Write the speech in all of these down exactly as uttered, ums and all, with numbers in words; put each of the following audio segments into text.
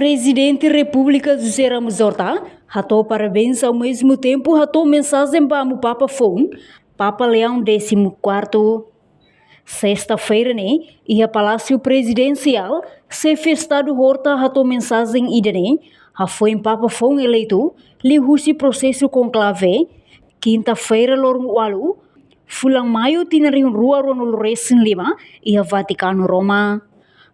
Prezidente Repúblika José Ramos Horta hato'o parabéns, ao mesmo tempo hato'o mensajen ba Amu Papa foun, Papa Leão décimo quarto. Sesta-feira ne'e, iha Palásiu Prezidensiál, Xefe Estadu Horta hato'o mensajen ida-ne'e hafoin Papa foun eleitu, liuhusi prosesu konklave, kinta-feira loron ualu, fulan maiu tinan rihun rua ruanulu resin lima, iha Vatikanu, Roma.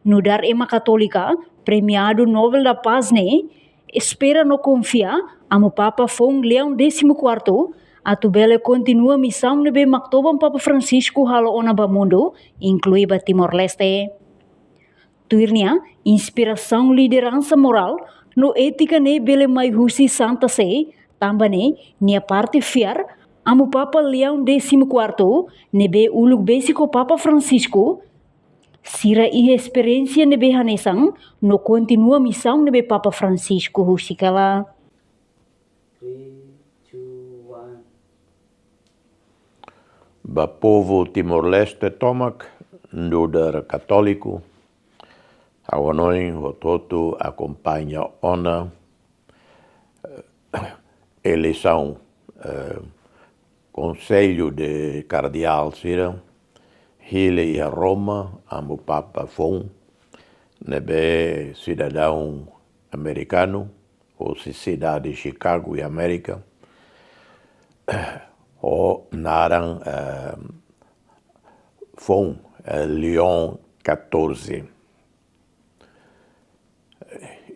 Nu'udar ema katólika, premiadu Nobel da Paz ne'e espera no konfia Amu Papa foun Leão décimo quarto atu bele kontinua misaun ne'ebé Maktoban Papa Francisco halo ona ba mundu, inklui ba Timor-Leste. Tuir nia, inspirasaun lideransa morál no étika ne'e bele mai husi Santa Sé, tanba ne'e nia parte fiar Amu Papa Leão décimo quarto, ne'ebé uluk besik ho Papa Francisco, sira iha esperiénsia ne'ebé hanesan no kontinua misaun ne'ebé Papa Francisco husik hela. Three, two, one. Ba povu Timor-Leste tomak, nu'udar katóliku, ha'u hanoin hotu-hotu akompaña ona, eh, eleisaun, eh, Konsellu de Kardeál sira hili iha Roma, Amu Papa foun, ne'ebé sidadaun amerikanu, husi sidade Chicago, iha Amérika, ho naran, eh, foun, eh, Leão catorze.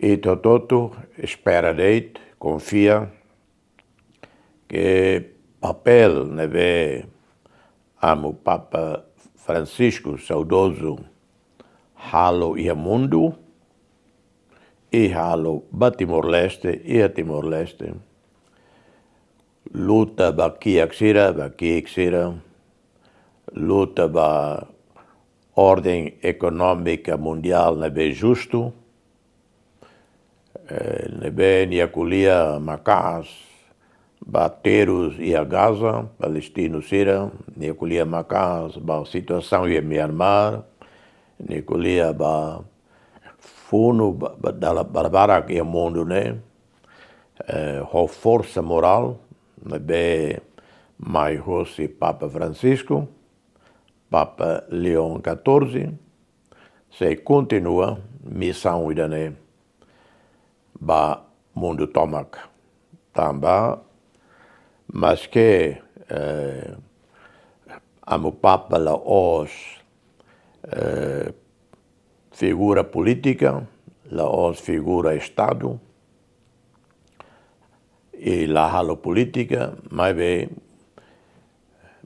Ita hotu-hotu espera de'it, konfia ke papél ne'ebé Amu Papa Francisco saudozu halo iha mundu, i halo ba Timor-Leste, iha Timor-Leste. Luta ba kiak sira, ba ki'ik sira. Luta ba orden ekonómika mundiál ne'ebé justu. Eh, ne'ebé nia ko'alia maka'as ba terus iha Gaza, palestinu sira, nia ko'alia maka'as ba situasaun iha Myanmar, nia ko'alia ba funu ba, ba, dala, barbarak iha mundu ne'e, eh, ho forsa morál ne'ebé mai hosi Papa Francisco, Papa Leão catorze, sei kontinua misaun ida-ne'e ba mundu tomak. Tanba, maske, eh, Amu Papa la'ós, eh, figura polítika, la'ós figura Estadu, i la halo polítika, maibé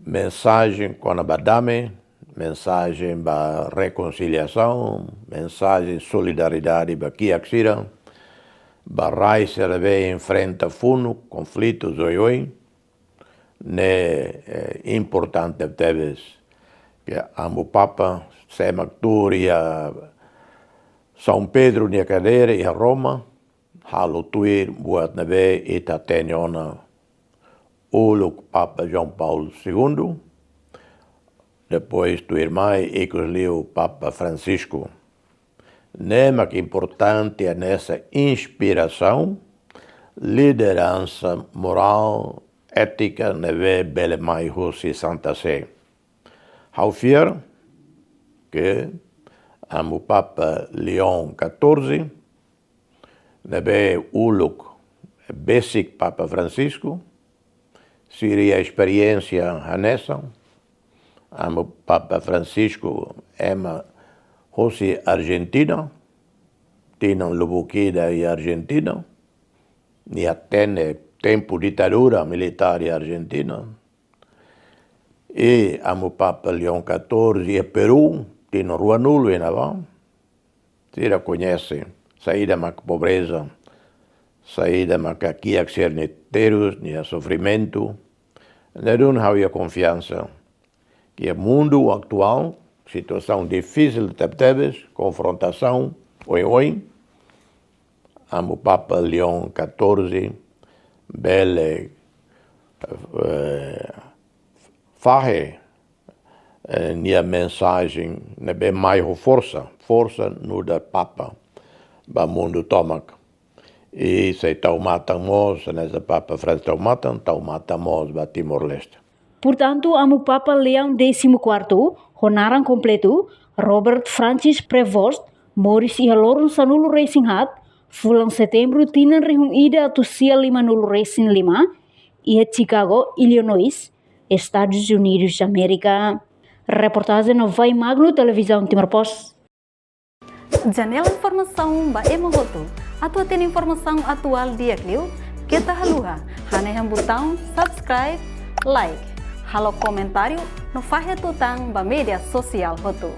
mensajen kona-ba dame, mensajen ba rekonsiliasaun, mensajen solidariedade ba kiak sira, ba rai sira ne'ebé enfrenta funu, konflitu oioin, ne'e, eh, importante tebes. Ke Amu Papa, sé mak tuur iha São Pedro nia kadeira iha Roma, halo tuir buat ne'ebé ita hatene ona uluk Papa João Paulo segundo, depois tuirmai ikus liu Papa Francisco. Ne'e mak importante hanesan inspirasaun, lideransa morál, étika ne'ebé bele mai hosi Santa Sé. Ha'u fiar ke Amu Papa Leão catorze, ne'ebé uluk besik Papa Francisco, sira iha esperiénsia hanesan. Amu Papa Francisco ema hosi Argentina, tinan lubuk ida iha Argentina, nia hatene tempu ditadura militár iha Argentina. I Amu Papa Leão catorze iha Peru, tinan ruanulu iha ne'ebá. Sira koñese saida mak pobreza, saida mak kiak sira-nia terus, nia sofrimentu. Ne'e duni ha'u iha konfiansa ke iha mundu atuál, situasaun difisil tebetebes, konfrontasaun oioin, Amu Papa Leão catorze bele, eh, fahe, eh, nia mensajen ne'ebé mai ho forsa, forsa nu'udar Papa. ba mundu tomak. I sei tau matan mós, hanesan Papa Francisco tau matan, tau matan mós ba Timor-Leste. Portantu, Amu Papa Leão décimo quarto, ho naran kompletu Robert Francis Prevost, moris iha loron sanulu resin haat, fulan Setembru tinan rihun ida atus sia lima nulu resin lima, iha Chicago, Illinois, Estadus Unidus Amérika. Reportajen Novai Magno, Televizaun Timor Post. Janela informasaun ba ema hotu. Atu hatene informasaun atuál di'ak liu, keta haluha hanehan butaun subscribe, like, halo komentáriu no fahe tutan ba média sosiál hotu.